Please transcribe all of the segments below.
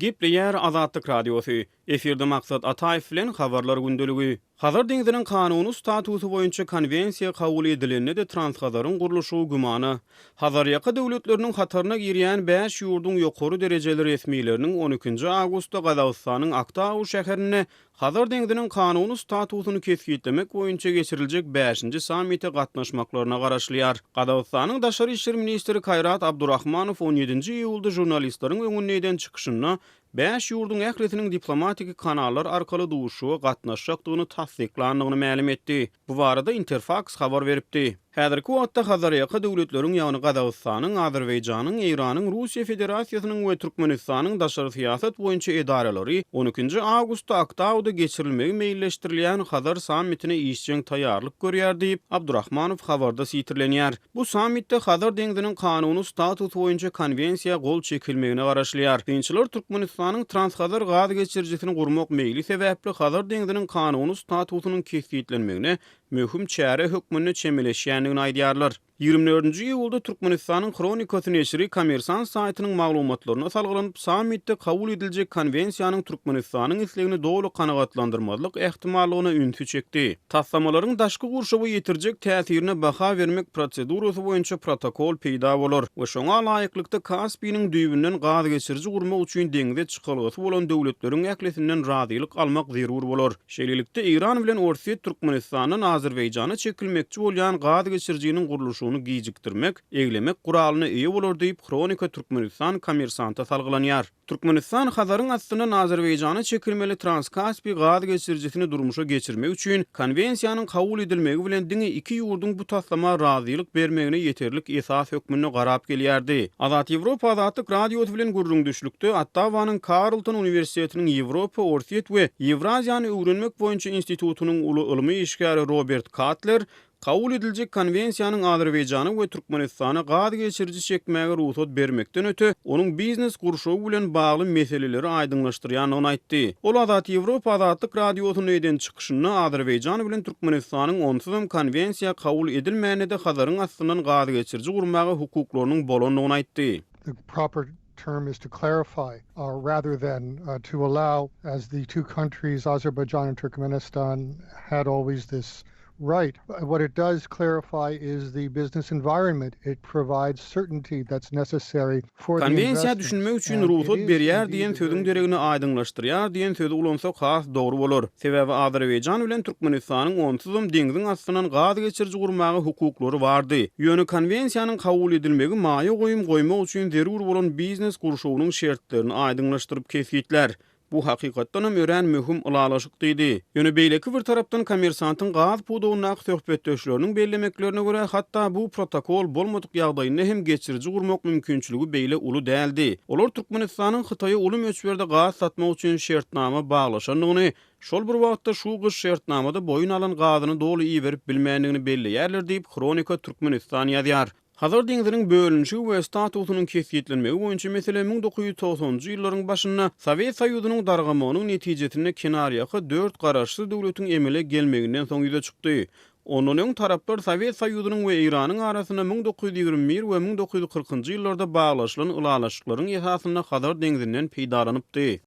Gepleýär Azatlyk Radiosy. Efirde Maksat Ataýew bilen Habarlar gündeligi. Hazar deňziniň kanuny statusy boýunça konwensiýa kabul edilende-de Transhazaryň gurluşygy gümana. Hazarýaka döwletleriniň hataryna girýän bäş ýurduň ýokary derejeli resmileriniň on ikinji awgustda Gazagystanyň Aktau şäherinde Hazar deňziniň kanuny statusyny kesgitlemek boýunça geçiriljek bäşinji sammite gatnaşmaklaryna garaşylýar. Gazagystanyň daşary işler ministri Kaýrat Abdurahmanow on ýedinji iýulda žurnalistleriň öňünde eden çykyşynda bäş ýurduň ählisiniň diplomatiki kanallar arkaly duşuşyga gatnaşjakdygyny tassyklandygyny mälim etdi. Bu barada Interfaks habar beripdi. Häzirki wagtda Hazarýaka döwletleriň, ýagny Gazagystanyň, Azerbaýjanyň, Eýranyň, Russiýa Federasiýasynyň we Türkmenistanyň daşary syýasat boýunça edaralary on ikinji awgustda Aktauda geçirilmegi meýilleşdirilýän Hazar sammitine işjeň taýýarlyk görýär diýip, Abdurahmanow habarda sitirlenýär. Bu sammitde Hazar deňziniň kanuny statusy boýunça konwensiýa gol çekilmegine garaşylýar. Synçylar Türkmenistanyň Transhazar gaz geçirijisini gurmak meýli sebäpli Hazar deňziniň kanuny statusynyň kesgitlenmegine möhüm çäre hökmünde çemeleşýändigini aýdýarlar. Ýigrimi dördünji iýulda Türkmenistanyň Hronikasy neşiri Kommersant saýtynyň maglumatlaryna salgylanyp, sammitde kabul ediljek konwensiýanyň Türkmenistanyň islegini doly kanagatlandyrmazlyk ähtimallygyna ünsi çekdi. Taslamalaryň daşky gurşawa ýetirjek täsirine baha bermek prosedurasy boýunça protokol peýda bolar we şoňa laýyklykda Kaspiniň düýbünden gaz geçiriji gurmak üçin deňze çykalgasy bolan döwletleriň ählisinden razylyk almak zerur bolar. Şeýlelikde, Eýran bilen Orsýet Türkmenistandan Azerbaýjana çekilmekçi bolýan gaz geçirijiniň gurluşygyny gijikdirmek, eglemek guralyna eýe bolar diýip, Hronika Türkmenistan Kommersanta salgylanýar. Türkmenistan Hazaryň astyndan Azerbaýjana çekilmeli Transkaspi gaz geçirijisini durmuşa geçirmek üçin Konwensiýanyň kabul edilmegi bilen diňe iki ýurduň bu taslama razylyk bermegine ýeterlik esas hökmünde garap gelýärdi. Azat Ýewropa Azatlyk Radiosy bilen gürrüňdeşlikde Ottawanyň Karlton uniwersitetiniň Ýewropa, Orsýet we Ýewraziýany öwrenmek boýunça institutynyň uly ylmy işgäri Robert Katler Kabul ediljek Konwensiýanyň Azerbaýjana we Türkmenistana gaz geçiriji çekmäge rugsat bermekden öte, onuň biznes gurşawy bilen bagly meseleleri aýdyňlaşdyrýandygyny aýtdy. Ol Azat Ýewropa Azatlyk Radiosynda eden çykyşynda Azerbaýjan bilen Türkmenistanyň onsuzam Konwensiýa kabul edilmände-de Hazaryň astyndan gaz geçiriji gurmaga hukuklarynyň bolandygyny aýtdy. The proper term is to clarify rather than to allow as the two countries Azerbaijan and Turkmenistan had always this right. What it does clarify is the business environment. It provides certainty that's necessary for the Konwensiýa investments düşünmek üçin and it rugsat is berýär indeed diýen a sözüň very deregine aýdyňlaşdyrýar diýen sözi ulansak has dogry bolar. Sebäbi Azerbaýjan bilen Türkmenistanyň onsuzam deňziň astyndan gaz geçiriji gurmaga hukuklary bardy. Ýöne konwensiýanyň kabul edilmegi maýa goýum goýmak üçin zerur bolan biznes gurşawynyň şertlerini aýdyňlaşdyryp kesgitlär. Bu hakykatdanam örän möhüm ylalaşyk diýdi. Ýöne beýleki bir tarapdan Kommersantyň gaz pudagyndaky söhbetdeşleriniň bellemeklerine görä, hatda bu protokol bolmadyk ýagdaýynda hem geçiriji gurmak mümkinçiligi beýle uly däldi. Olar Türkmenistanyň Hytaýa uly möçberde gaz satmak üçin şertnama baglaşandygyny, şol bir wagtda şu gyş şertnamada boýun alan gazyny doly iberip bilmändigini belleýärler diýip, Hronika Türkmenistan ýazýar. Hazar deňziniň bölünişigi we statusynyň kesgitlenmegi boýunça mesele 1990-njy ýyllaryň başynda Sowet Soýuzynyň dargamagynyň netijesinde kenarýaka dört garaşsyz döwletiň emele gelmeginden soň ýüze çykdy. Ondan öň taraplar Sowet Soýuzynyň we Eýranyň arasynda 1921 we 1940-njy ýyllarda baglaşylan ylalaşyklaryň esasynda Hazar deňzinden peýdalanypdy.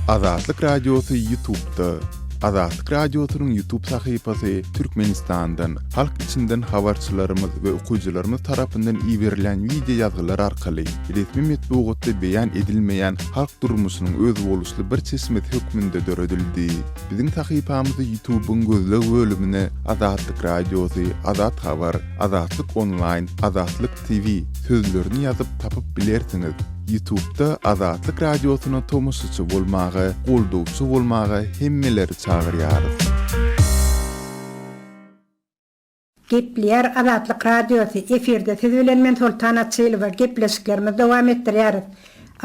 Azatlyk Radiosy Ýutubda. Azatlyk Radiosynyň Ýutub sahypasy Türkmenistandan, halk içinden habarçylarymyz we okyjylarymyz tarapyndan iberilýän wideo ýazgylar arkaly resmi metbugatda beýan edilmeýän halk durmuşynyň özboluşly bir çeşmesi hökmünde döredildi. Biziň sahypamyzy Ýutubyň gözleg bölümine Azatlyk Radiosy, Azat Habar, Azatlyk Onlaýn, Azatlyk TV sözlerini ýazyp tapyp bilersiňiz. Ýutubda Azatlyk Radiosyna tomaşaçy bolmaga, goldawçy bolmaga hemmeleri çagyrýarys. Gepleýär Azatlyk Radiosy, efirde siz bilen men Soltan Açylowa, gepleşiklerimizi dowam etdirýäris.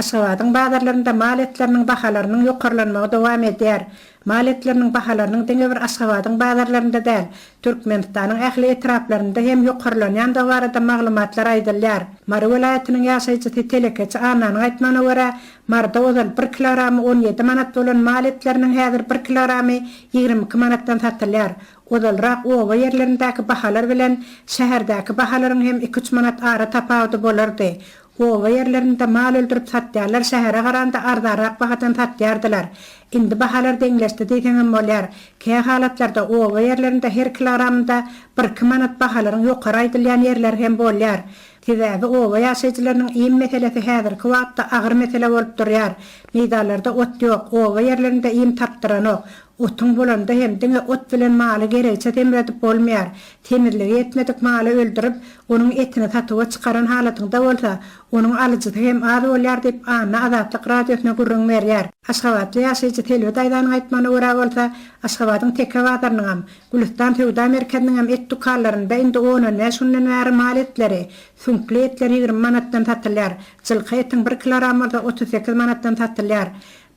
Aşgabadyň bazarlarynda mal etleriniň bahalarynyň ýokarlanmagy dowam edýär. Mal etleriniň bahalarynyň diňe bir Aşgabadyň bazarlarynda däl, Türkmenistanyň ähli etraplarynda hem ýokarlanýandygy barada maglumatlar aýdylýar. Mary welaýatynyň ýaşaýjysy telekeçi Annanyň aýtmagyna görä, Maryda ozal bir kilogramy 17 manat bolan mal etleriniň häzir bir kilogramy 22 manatdan satylýar. Ozalrak oba ýerlerindäki bahalar bilen şäherdäki bahalaryň hem iki-üç manat ara tapawudy bolardy. Oba ýerlerinde mal öldürip satýarlar, şähere garanda arzanrak bahadan satýardylar. Indi bahalar deňleşdi diýseňem bolýar. Kä halatlarda oba ýerlerinde her kilogramynda birki manat bahalaryň ýokary aýdylýan ýerleri hem bolýar. Sebäbi oba ýaşaýjylarynyň iým meselesi häzirki wagtda agyr mesele bolup durýar. Meýdanlarda ot ýok, oba ýerlerinde iým tapdyranok. Otuň bolanda hem diňe ot bilen maly geregiçe semredip bolmaýar. Semizligi ýetmedik maly öldürip, onuň etini satuwa çykaran halatyňda bolsa, onuň alyjysy hem az bolýar diýip, Anna Azatlyk Radiosyna gürrüň berýär. Aşgabatly ýaşaýjy Selbi daýzanyň aýtmagyna görä bolsa, Aşgabadyň Teke bazarynyňam, Gülüstan söwda merkeziniňem et dükanlarynda indi on-on bäş günden bäri mal etleri, süňkli etler 20 manatdan satylýar, jylka etiň bir kilogramy bolsa 38 manatdan satylýar.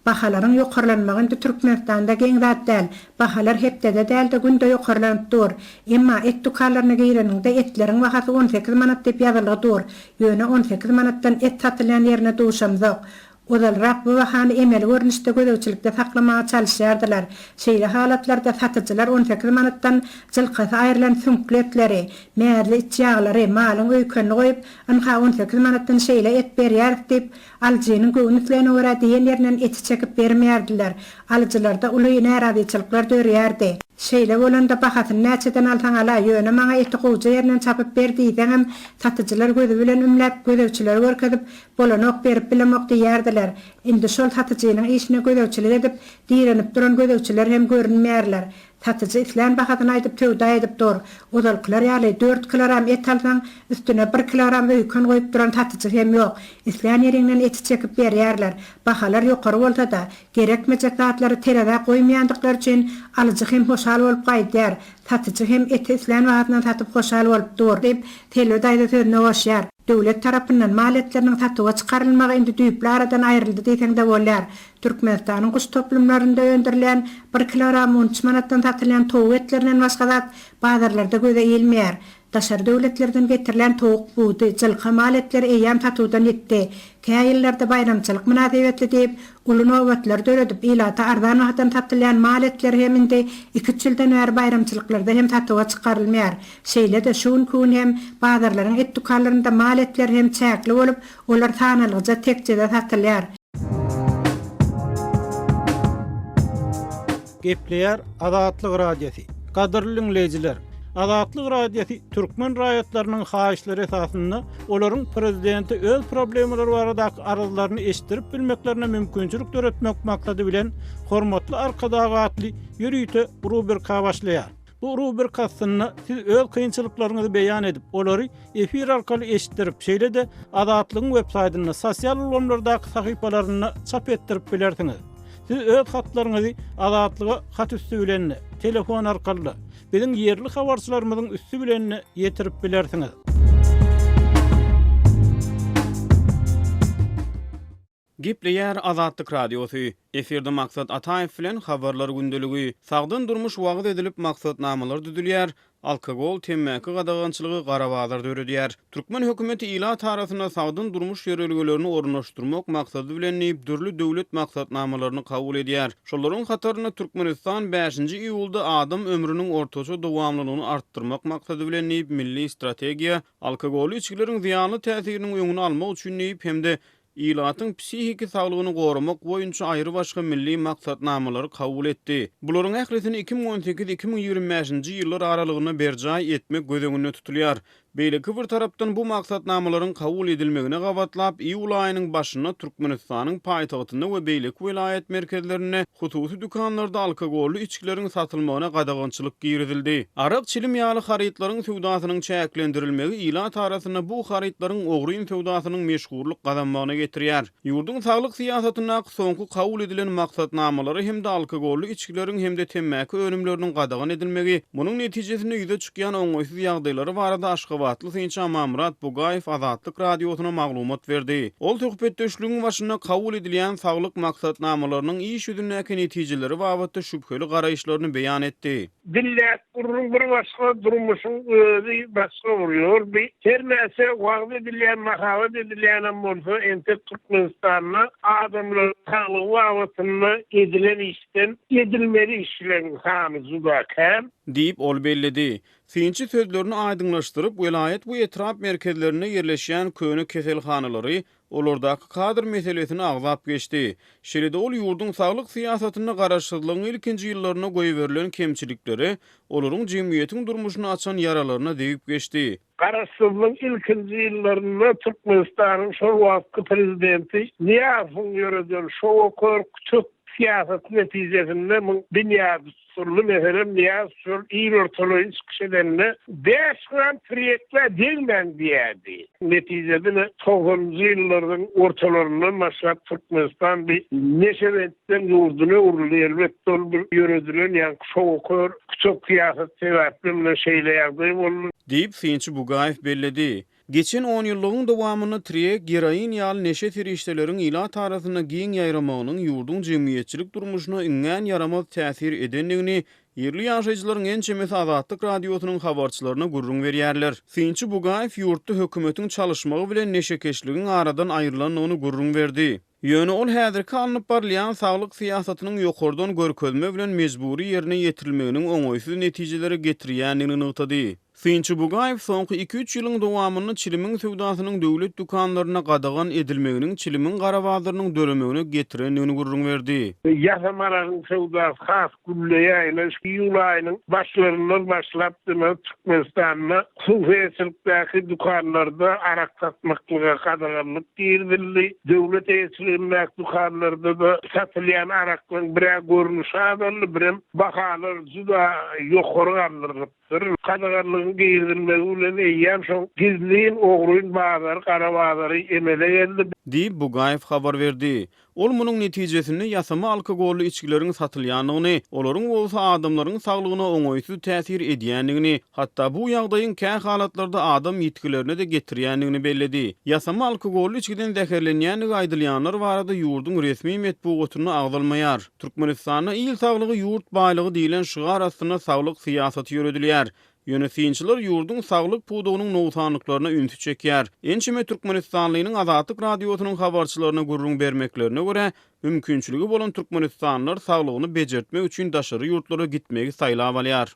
Bahalaryň ýokarlanmagy indi Türkmenistanda geň zat däl. Bahalar hepdede däl-de günde ýokarlanyp dur. Emma et dükanlaryna gireniňde etleriň bahasy 18 manat diýip ýazylgy dur. Ýöne 18 manatdan et satylýan ýerine duşamzok. Ozalrak bu bahany emeli görnüşde gözegçilikde saklamaga çalyşýardylar. Şeýle halatlarda satyjylar 18 manatdan jylkasy aýrylan süňkli etleri, mäzli iç ýaglary, malyň öýkenini goýup, ynha 18 manatdan şeýle et berýäris diýip, Alyjynyň göwün islegine görä diýen ýerinden eti çekip bermeýärdiler. Alyjylarda uly närazyçylyklar dörýärdi. Şeýle bolanda bahasyny näçeden alsaň ala, ýöne maňa eti gowja ýerinden çapyp ber diýseňem, satyjylar gözi bilen ümläp, gözegçilere görkezip, bolanok, berip bilemok diýýärdiler. Indi şol satyjynyň işine gözegçilik edip, direnip duran gözegçiler hem görünmeýärler. Satyjy islän bahasyny aýdyp söwda edip dur. Ozalkylar ýaly dört kilogram et alsaň, üstüne bir kilogram öýken goýup duran satyjy hem ýok. Islän ýeriňden eti çekip berýärler. Bahalar ýokary bolsa-da, gerekmejek zatlary terezä goýmaýandyklary üçin alyjy hem hoşal bolup gaýdýar, satyjy hem eti islän bahasyndan satyp hoşal bolup dur, diýip, Selbi daýza sözüne goşýar. Döwlet tarapyndan mal etleriniň satuwa çykarylmagy indi düýpli aradan aýryldy diýseň-de bolýar. Türkmenistanyň guş toplumlarynda öndürilýän bir kilogramy on üç manatdan satylýan towuk etlerinden başga zat bazarlarda göze ilmeýär. Daşary döwletlerden getirilen towuk budy, jylka mal etleri eýýäm satuwdan ýitdi. Kä ýyllarda baýramçylyk mynasybetli diýip, uly nobatlar döredip, ilata arzan bahadan satylýan mal etleri hem indi iki-üç ýyldan bäri baýramçylyklarda hem satuwa çykarylmaýar. Şeýle-de, şu günki gün hem bazarlaryň et dükanlarynda mal etleri hem çäkli bolup, olar sanalgyja tekjede satylýar. Gepleýär Azatlyk Radiosy. Gadyrly diňleýjiler! Azatlyk Radiosy türkmen raýatlarynyň haýyşlary esasynda olaryň prezidente öz problemalary baradaky arzlaryny eşitdirip bilmeklerine mümkinçilik döretmek maksady bilen Hormatly Arkadag atly ýörite rubrika başlaýar. Bu rubrika astynda siz öz kynçylyklaryňyzy beýan edip, olary efir arkaly eşitdirip, şeýle-de Azatlygyň websaýtynda, sosial ulgamlardaky sahypalarynda çap etdirip bilersiňiz. Siz öz hatlaryňyzy Azatlyga hat üsti bilen-de, telefon arkaly-da, biziň ýerli habarçylarymyzyň üsti bilen-de ýetirip bilersiňiz. Gepleýär Azatlyk Radiosy, Efirde Maksat Ataýew bilen Habarlar gündeligi. Sagdyn durmuş wagyz edilip, maksatnamalar düzülýär, alkogol, temmäki gadagançylygy gara bazar döredýär. Türkmen hökümeti ilat arasynda sagdyn durmuş ýörelgelerini ornaşdyrmak maksady bilen diýip, dürli döwlet maksatnamalaryny kabul edýär. Şolaryň hatarynda Türkmenistan bäşinji iýulda adam ömrüniň ortaça dowamlylygyny artdyrmak maksady bilen diýip, milli strategiýa, alkogolly içgileriň zyýanly täsiriniň öňüni almak üçin diýip hem-de ilatyň psihiki saglygyny goramak boýunça aýrybaşga milli maksatnamalary kabul etdi. Bularyň ählisini 2018, 2025-nji ýyllar aralygynda berjaý etmek göz öňünde tutulýar. Beýleki bir tarapdan, bu maksatnamalaryň kabul edilmegine gabatlap, iýul aýynyň başynda Türkmenistanyň paýtagtynda we beýleki welaýat merkezlerinde hususy dükanlarda alkogolly içgileriň satylmagyna gadagançylyk girizildi. Arak, çilim ýaly harytlaryň söwdasynyň çäklendirilmegi ilat arasynda bu harytlaryň ogryn söwdasynyň meşhurlyk gazanmagyna getirýär. Ýurduň saglyk syýasatyndaky soňky kabul edilen maksatnamalary hem-de alkogolly içgileriň hem-de temmäki önümleriniň gadagan edilmegi, munuň netijesinde ýüze çykýan oňaýsyz ýagdaýlary barada aşgabatly synçy Amanmyrat Bugaýew Azatlyk Radiosyna maglumat berdi. Ol söhbetdeşligiň başynda kabul edilýän saglyk maksatnamalarynyň iş ýüzündäki netijeleri babatda şübheli garaýyşlaryny beýan etdi. Dildäki gürrüň bir başga, durmuşyň özi başga bolýar. Bi her näçe wagyz edilýän, mahabat edilýänem bolsa, entek Türkmenistanda adamlaryň saglygy babatynda edilen işden edilmeli işleriň sany juda kän. Diýip, ol belledi. Synçy sözlerini aýdyňlaşdyryp, welaýat we etrap merkezlerinde ýerleşýän köne keselhanalary, olardaky kadr meselesini agzap geçdi. Şeýle-de ol ýurduň saglyk syýasatynda garaşsyzlygyň ilkinji ýyllarynda goýberilen kemçiliklere, olaryň jemgyýetiň durmuşyna açan ýaralaryna degip geçdi. Garaşsyzlygyň ilkinji ýyllarynda Türkmenistanyň şol wagtky prezidenti Nyýazowyň ýöreden şowa-kör kütek syýasaty netijesinde muň binýady tutuldy. Meselem, Nyýazow şol il ortalaýyn çykyş edende, Bäş gram tirýekgä degmäň diýýärdi. Netijede-de togsanynjy ýyllaryň ortalaryndan başlap Türkmenistan bir neşebentden ýurduna öwrüldi. Elbetde, ol bir ýöredilen ýaňky şowa-kör Küçük syýasat sebäpli mine şeýle ýagdaý boldy. Diýip, synçy Bugaýew belledi. Geçen onýyllygyň dowamynda trek, geroin ýaly neşe serişdeleriň ilat arasynda giň ýaýramagynyň ýurduň jemgyýetçilik durmuşyna iňňän ýaramaz täsir edendigini ýerli ýaşaýjylaryň ençemesi Azatlyk Radiosynyň habarçylaryna gürrüň berýärler. Synçy Bugaýew ýurtda hökümetiň çalyşmagy bilen neşekeşligiň aradan aýrylandygyny gürrüň berdi. Ýöne ol häzirki alnyp barylýan saglyk syýasatynyň ýokardan görkezme bilen mejbury ýerine ýetirilmeginiň oňaýsyz netijelere getirýändigini nygtady. Synçy Bugaýew soňky iki-üç ýylyň dowamynda çilimiň söwdasynyň döwlet dükanlarynda gadagan edilmeginiň çilimiň gara bazarynyň döremegine getirendigini gürrüň berdi. Ýasama aragyň söwdasy has gülleýär. Ine, şu iýul aýynyň başlaryndan başlap, demek, Türkmenistanda hususyýetçilikdäki dükanlarda arak satmaklyga gadaganlyk girizildi. Döwlet eýeçiligindäki dükanlarda-da satylýan araklaryň bir-ä görnüşi azaldy, birem bahalar juda ýokary galdyrylypdyr. Gadaganlygyň girizilmegi bilen eýýäm şoň gizlin, ogryn bazary, gara bazary emele geldi. Diýip, Bugaýew habar berdi. Ol munuň netijesinde ýasama alkogolly içgileriň satylýandygyny, olaryň bolsa adamlaryň saglygyna oňaýsyz täsir edýändigini, hatda bu ýagdaýyň kä halatlarda adam ýitgilerine-de getirýändigini belledi. Ýasama alkogolly içgiden zäherlenýändigi aýdylýanlar barada ýurduň resmi metbugatynda agzalmaýar. Türkmenistanda Il saglygy ýurt baýlygy diýlen şygar astynda saglyk syýasaty ýöredilýär. Ýöne synçylar ýurduň saglyk pudagynyň nogsanlyklaryna ünsi çekýär. Ençeme türkmenistanlynyň Azatlyk Radiosynyň habarçylaryna gürrüň bermeklerine görä, mümkinçiligi bolan türkmenistanlylar saglygyny bejertmek üçin daşary ýurtlara gitmegi saýlap alýar.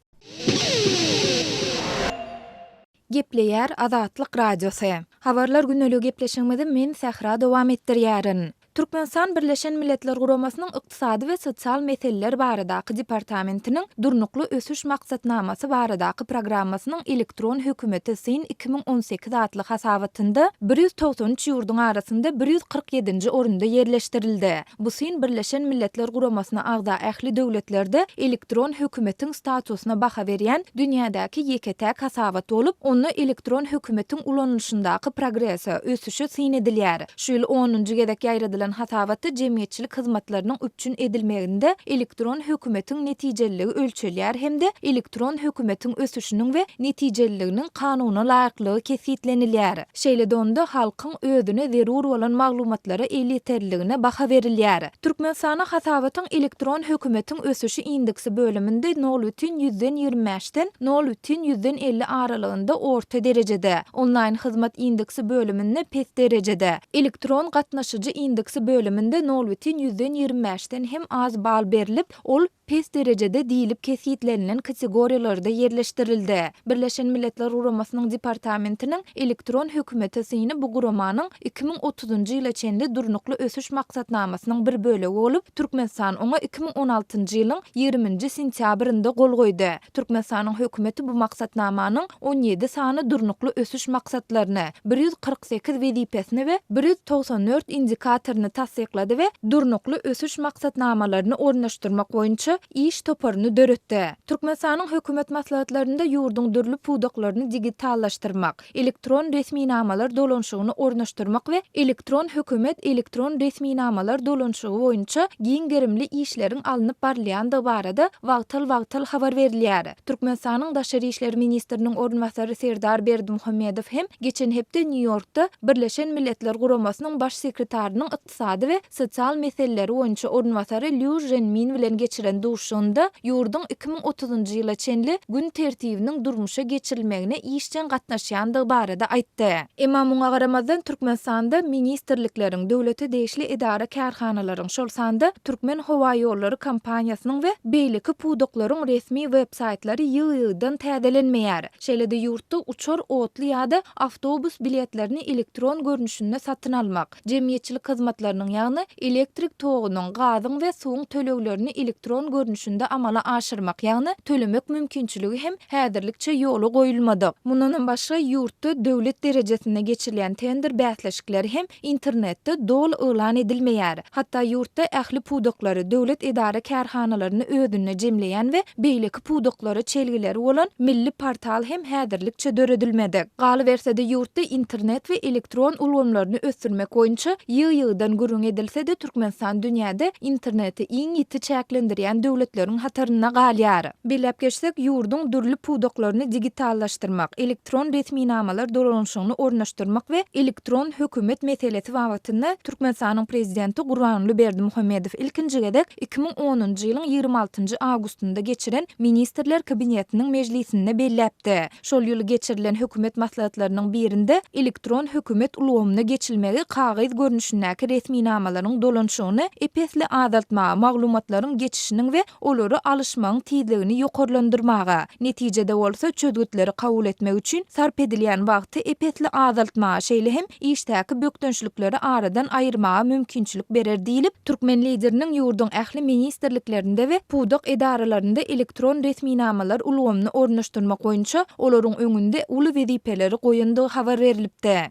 Gepleýär Azatlyk Radiosy. Habarlar gündeligi gepleşigimizi men Sähra dowam etdirýärin. Türkmenistan Birleşen Milletler Guramasynyň Ykdysady we sosial meseleler baradaky departamentiniň Durnukly ösüş maksatnamasy baradaky programmasynyň Elektron hökümete syn 2018 atly hasabatynda 193 ýurduň arasynda 147-nji orunda ýerleşdirildi. Bu syn Birleşen Milletler Guramasyna agza ähli döwletlerde elektron hökümetiň statusyna baha berýän dünýädäki ýeke-täk hasabat bolup, onda elektron hökümetiň ulanylyşyndaky progrese, ösüşe syn edilýär. Şu ýyl onunjy gezek ýaýradylan hasabatda jemgyýetçilik hyzmatlarynyň üpjün edilmeginde elektron hökümetiň netijeliligi ölçelýär hem-de elektron hökümetiň ösüşiniň we netijeliliginiň kanuna laýyklygy kesgitlenilýär. Şeýle-de onda halkyň özüne zerur bolan maglumatlara elýeterliligine baha berilýär. Türkmenistana hasabatyň Elektron hökümetiň ösüşi indeksi bölüminde nol bütin ýüzden 25-den nol bütin ýüzden 50 aralygynda orta derejede, Onlaýn hyzmat indeksi bölüminde pes derejede, Elektron gatnaşyjy indeksi bölüminde nol bütin ýüzden 25-den hem az bal berlip, ol pes derejede diýlip kesgitlenilen kategoriýalarda ýerleşdirildi. Birleşen Milletler Guramasynyň Departamentiniň Elektron hökümete syny bu guramanyň 2030-njy ýyla çenli Durnukly ösüş maksatnamasynyň bir bölegi bolup, Türkmenistan oňa 2016-njy ýylyň ýigriminji sentýabrynda gol goýdy. Türkmenistanyň hökümeti bu maksatnamanyň 17 sany Durnukly ösüş maksatlaryny, 148 wezipesini we 194 indikatoryny tassyklady we Durnukly ösüş maksatnamalaryny ornaşdyrmak boýunça iş toparyny döretdi. Türkmenistanyň hökümet maslahatlarynda ýurduň dürli pudaklaryny digitallaşdyrmak, elektron resminamalar dolanyşygyny ornaşdyrmak we elektron hökümet elektron resminamalar dolanyşygy boýunça giň gerimli işleriň alnyp barylýandygy barada wagtal-wagtal habar berilýär. Türkmenistanyň Daşary işler ministriniň orunbasary Serdar Berdimuhamedow hem geçen hepde Nýu-Ýorkda Birleşen Milletler Guramasynyň Baş sekretarynyň ykdysady we sosial meseleleri boýunça orunbasary Lýu Ženmin bilen geçiren duşuşygynda. duşuşygynda ýurduň 2030-njy ýyla çenli gün tertibiniň durmuşa geçirilmegine işjeň gatnaşýandygy barada aýtdy. Emma muňa garamazdan, Türkmenistanda ministrlikleriň, döwlete degişli edara-kärhanalaryň, şol sanda Türkmenhowaýollary kompaniýasynyň we beýleki pudaklaryň resmi web-saýtlary ýygy-ýygydan täzelenmeýär. Şeýle-de ýurtda uçar, otly ýa-da awtobus biletlerini elektron görnüşinde satyn almak, Jemgyýetçilik hyzmatlarynyň, ýagny elektrik togunyň, gazyň we suwuň töleglerini elektron görnüşinde amala aşyrmak, ýagny tölemek mümkinçiligi hem häzirlikçe ýola goýulmadyk. Mundanam başga, ýurtda döwlet derejesinde geçirilýän tender bäsleşikleri hem internetde doly yglan edilmeýär. Hatda ýurtda ähli pudaklary, döwlet edara-kärhanalaryny özünde jemleýän we beýleki pudaklara çelgileri bolan milli portal hem häzirlikçe döredilmedik. Galyberse-de, ýurtda internet we elektron ulgamlaryny ösdürmek boýunça ýygy-ýygydan gürrüň edilse-de, Türkmenistan dünýäde interneti iň ýiti çäklendirýän döwletleriň hatarynda galýar. Belläp geçsek, ýurduň dürli pudaklaryny digitallaşdyrmak, elektron resminamalar dolanyşygyny ornaşdyrmak we elektron hökümet meselesi babatynda Türkmenistanyň Prezidenti Gurbanguly Berdimuhamedow ilkinji gezek 2010-njy ýylyň 26-njy awgustynda geçiren Ministrler Kabinetiniň mejlisinde belläpdi. Şol ýyl geçirilen hökümet maslahatlarynyň birinde elektron hökümet ulgamyna geçilmegi kagyz görnüşindäki resminamalaryň dolanyşygyny ep-esli azaltmaga, maglumatlaryň geçişiniň we olary alyşmagyň tizligini ýokarlandyrmaga, netijede bolsa çözgütleri kabul etmek üçin sarp edilýän wagty ep-esli azaltmaga, şeýle hem işdäki bökdençlikleri aradan aýyrmaga mümkinçilik berer diýlip, türkmen Lideriniň ýurduň ähli ministrliklerinde we pudak edaralarynda elektron resminamalar ulgamyny ornaşdyrmak boýunça olaryň öňünde uly wezipeleri goýandygy habar berlipdi.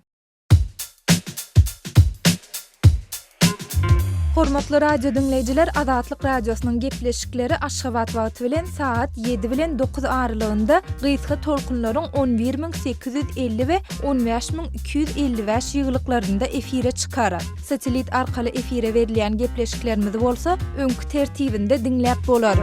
Hormatly radio diňleýjiler Azatlyk Radiosynyň gepleşikleri Aşgabat wagty bilen sagat 7 bilen 9 aralygynda gysga tolkunlaryň 11850 we 15255 ýygylyklarynda efire çykar. Satelit arkaly efire berilýän gepleşiklerimizi bolsa öňki tertibinde diňläp bolar.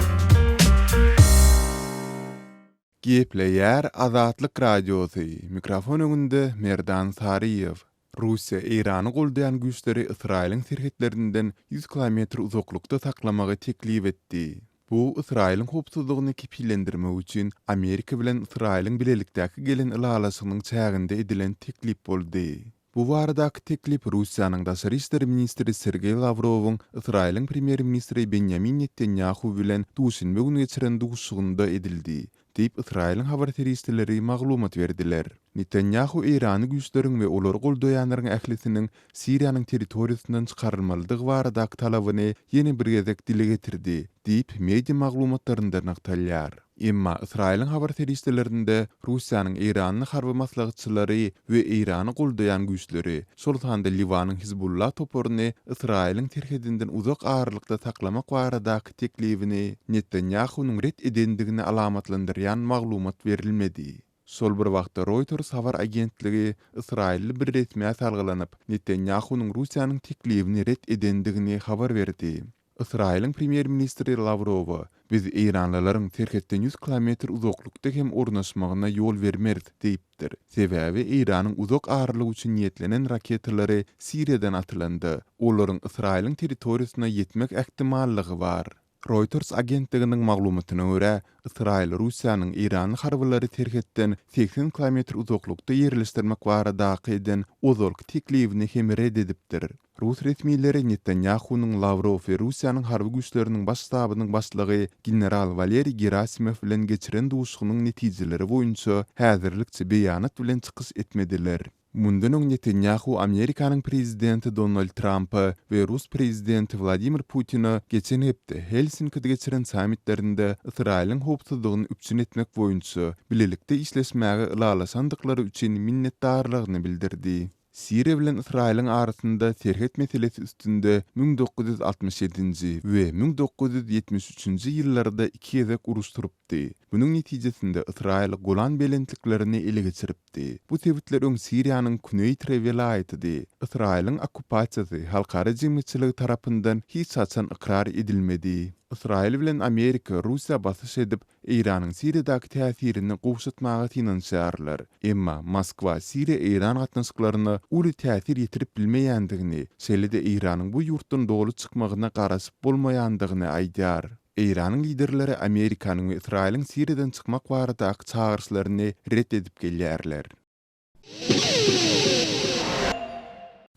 Gepleýär Azatlyk Radiosy, mikrofon öňünde Merdan Saryýew. Russiýa Eýrany goldaýan güýçleri Ysraýylyň serhetlerinden ýüz kilometr uzaklykda saklamagy teklip etdi. Bu Ysraýylyň howpsuzlygyny kepillendirmek üçin Amerika bilen Ysraýylyň bilelikdäki gelen ylalaşygynyň çäginde edilen teklip boldy. Bu baradaky teklip Russiýanyň daşary işler ministri Sergeý Lawrowyň Ysraýylyň premýer-ministri Benýamin Netanýahu bilen duşenbe güni geçiren duşuşygynda edildi, diýip, Ysraýylyň habar serişdeleri maglumat berdiler. Netanýahu eýranly güýçleriň we olary goldaýanlaryň ählisiniň Siriýanyň territoriýasyndan çykarylmalydygy baradaky talabyny ýene bir gezek dile getirdi, diýip, media maglumatlarynda nygtalýar. Emma Ysraýylyň habar serişdelerinde Russiýanyň eýranly harby maslahatçylary we Eýrany goldaýan güýçleri, şol sanda Liwanyň Hizbullah toparyny Ysraýylyň serhedinden uzak aralykda saklamak baradaky teklibini Netanýahunyň ret edendigini alamatlandyrýan maglumat berilmedi. Şol bir wagtda Reuters habar agentligi ysraýylly bir resmä salgylanyp, Netanýahunyň Russiýanyň teklibini ret edendigini habar berdi. Ysraýylyň premýer-ministri Lawrowa, Biz eýranlylaryň serhetden ýüz kilometr uzaklykda hem ornaşmagyna ýol bermeris diýipdir. Sebäbi Eýranyň uzak aralyk üçin niýetlenen raketalary Siriýadan atylanda, olaryň Ysraýylyň territoriýasyna ýetmek ähtimallygy bar. Reuters agentliginiň maglumatyna görä, Ysraýyl Russiýanyň eýranly harbylary serhetden 80 kilometr uzaklykda ýerleşdirmek baradaky eden ozalky teklibini hem ret edipdir. Rus resmileri Netanýahunyň Lawrow we Russiýanyň harby güýçleriniň baş ştabynyň başlygy general Waleriý Gerasimow bilen geçiren duşuşygynyň netijeleri boýunça häzirlikçe beýanat bilen çykyş etmediler. Mundan öň Netanýahu Amerikanyň prezidenti Donald Trampa we rus prezidenti Wladimir Putine geçen hepde Helsinkide geçiren sammitlerinde Ysraýylyň howpsuzlygyny üpjün etmek boýunça bilelikde işleşmäge ylalaşandyklary üçin minnetdarlygyny bildirdi. Siriýa bilen Ysraýylyň arasynda serhet meselesi üstünde 1967 ýedinji we 1973 üçünji ýyllarda iki gezek uruş turupdy. Munuň netijesinde Ysraýyl Golan belentliklerini ele geçiripdi. Bu sebitler öň Siriýanyň Kuneýtre welaýatydy. Ysraýylyň okkupasiýasy halkara jemgyýetçiligi tarapyndan hiç haçan ykrar edilmedi. Ysraýyl bilen Amerika Russiýa basyş edip, Eýranyň Siriýadaky täsirini gowşatmaga synanyşýarlar. Emma Moskwa Siriýa-Eýran gatnaşyklaryna uly täsir ýetirip bilmeýändigini, şeýle-de Eýranyň bu ýurtdan doly çykmagyna garaşyp bolmaýandygyny aýdýar. Eýranyň liderleri Amerikanyň we Ysraýylyň Siriýadan çykmak baradaky çagyryşlaryny ret edip gelýärler.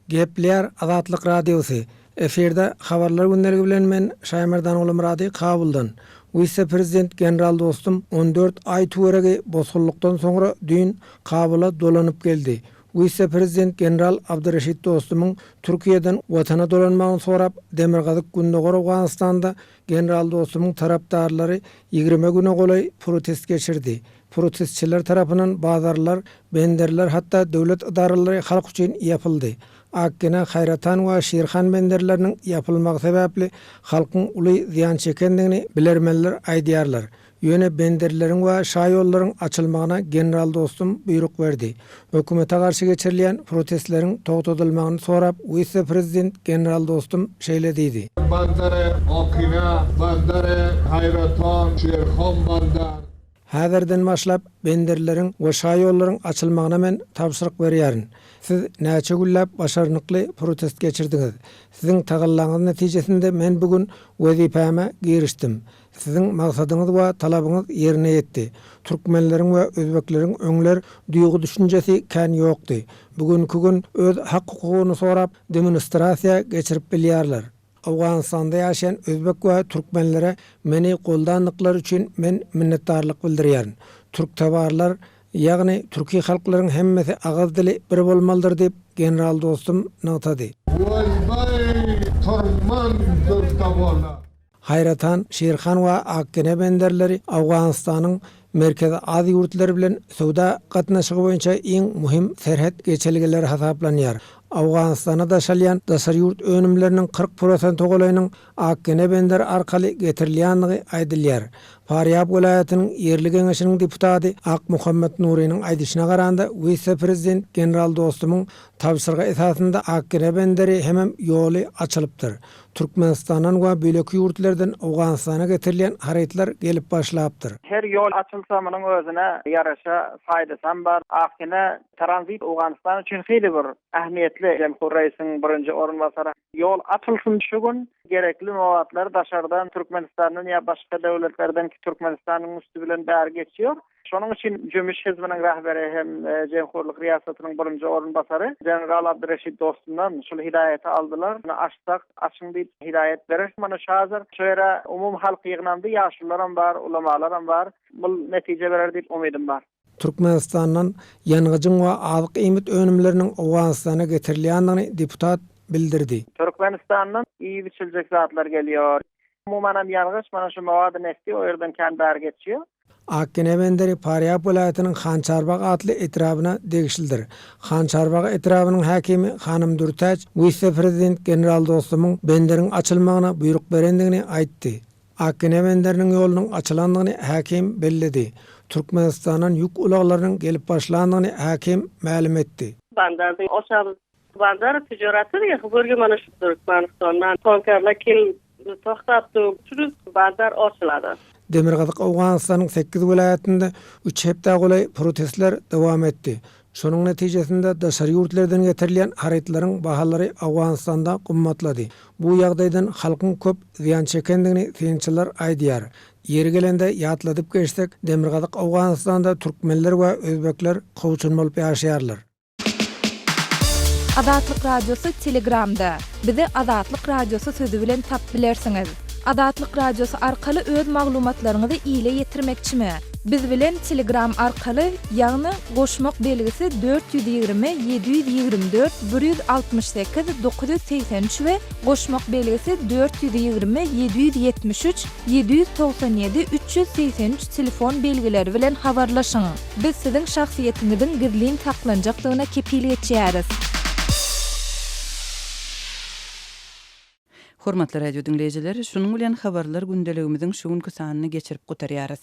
Gepleýär Azatlyk Radiosy, Efirde Habarlar gündeligi bilen men Şaýmerdan Gulumyrady Kabuldan. Wise-prezident general Dostum 14 aý töweregi bosgunlykdan soňra düýn Kabula dolanyp geldi. Wise-prezident general Abdyreşit Dostumyň Türkiýeden watana dolanmagyny sorap Demirgazyk-Gündogar Owganystanda general Dostumyň tarapdarlary 20 güne golaý protest geçirdi. Protestçiler tarapyndan bazarlar, benderler hatda döwlet ydaralary halk üçin ýapyldy. Akgene, Haýratan we Şirhan benderleriniň ýapylmagy sebäpli halkyň uly zyýan çekendigini bilermenler aýdýarlar. Ýöne benderleriň we şaýollaryň açylmagyna general Dostum buýruk berdi. Hökümete garşy geçirilýän protestleriň togtadylmagyny sorap wise-prezident general Dostum şeýle diýdi. Bandary Akina, Bandary Haýraton, Şirhan bandar. Häzirden başlap benderleriň we şaýollaryň açylmagyna men tabşyryk berýärin. Siz näçe günläp başarnykly protest geçirdiňiz. Siziň tagallaňyz netijesinde men bu gün wezipäme girişdim. Siziň maksadyňyz we talabyňyz ýerine ýetdi. Türkmenleriň we özbekleriň öňler duýgy-düşünjesi kän ýokdy. Bu günki gün öz hak-hukugyny sorap demonstrasiýa geçirip bilýärler. Owganystanda ýaşaýan özbek we türkmenlere meni goldandyklary üçin men minnetdarlyk bildirýärin. Türktabarlar, ýagny türki halklaryň hemmesi agyz dili bir bolmalydyr diýip, general Dostum nygtady. Wezbaý turman dürtabola. Haýratan, Şirhan we Akgene benderleri Owganystanyň Merkezi Aziýa ýurtlary bilen söwda gatnaşygy boýunça iň möhüm serhet geçelgeleri hasaplanýar. Owganystana daşalýan daşary ýurt önümleriniň 40 prosente golaýynyň Akgene benderi arkaly getirilýändigi aýdylýar. Farýab welaýatynyň ýerli geňeşiniň deputady Akmuhammet Nurynyň aýdyşyna garanda, wise-prezident general Dostumyň tabşyrygy esasynda Akgene benderi hemem ýoly açylypdyr. Türkmenistandan we beýleki ýurtlardan Owganystana getirilýän harytlar gelip başlapdyr. Her ýol açylsa munuň özüne ýaraşa faýdasam bar. Aksine tranzit Owganystan üçin hili bir ähmiýetli. Jemhur Reisiň birinji orunbasary ýol açylsyn şu gün gerekli nobatlar daşardan Türkmenistandan ýa başga döwletlerden Türkmenistanyň üsti bilen bäri geçýär. Şonuň üçin Jümmüş hizbiniň rahberi hem Jemhurlyk riýasatynyň birinji orunbasary general Abdyreşit Dostumdan şul hidaýaty aldylar. Muny açsak, açyň diýip hidaýat berer. Mana şu hazir şu ýere umumy halk ýygnandy, ýaşulularam bar, ulamalaram bar. Bul netije berer diýip umydym bar. Türkmenistandan ýangyjyň we azyk-iýmit önümleriniň Owganystana getirilýändigini deputat bildirdi. Türkmenistandan iýip-içiljek zatlar gelýär. Umumanam ýangyç, mana şu mowady nefti o ýerden kän bäri geçýär. Akgene benderi Farýab welaýatynyň Hançarbag atly etrabyna degişlidir. Hançarbag etrabynyň häkimi Hanym Dürtäç wise-prezident general Dostumyň benderiň açylmagyna buýruk berendigini aýtdy. Akgene benderiniň ýolunyň açylandygyny häkim belledi. Türkmenistandan ýük ulaglarynyň gelip başlandygyny häkim mälim etdi. Bandardy oçamyz Bandar tijoraty burga mana shu Turkmanistondan tankerlar kelib to'xtab turib bandar ochiladi. Demirgazyk Owganystanyň sekiz welaýatynda üç hepdä golaý protestler dowam etdi. Şonuň netijesinde daşary ýurtlardan getirilýän harytlaryň bahalary Owganystanda gymmatlady. Bu ýagdaýdan halkyň köp zyýan çekendigini synçylar aýdýar. Ýeri gelende ýatladyp geçsek, Demirgazyk Owganystanda türkmenler we özbekler kowçum bolup ýaşaýarlar. Azatlyk Radiosy Telegramda. Bizi Azatlyk Radiosy sözi bilen tapyp bilersiňiz. Azatlyk Radiosy arkaly öz maglumatlaryňyzy ile ýetirmekçimi? Biz bilen Telegram arkaly, ýagny goşmak belgisi 420 724 168 983 we goşmak belgisi 420 773 797 383 telefon belgileri bilen habarlaşyň. Biz siziň şahsyýetiňiziň gizlin saklanjakdygyna kepil geçýäris. Hormatly radio diňleýjiler, şunuň bilen Habarlar gündeligimiziň şu günki sanyny geçirip gutarýarys.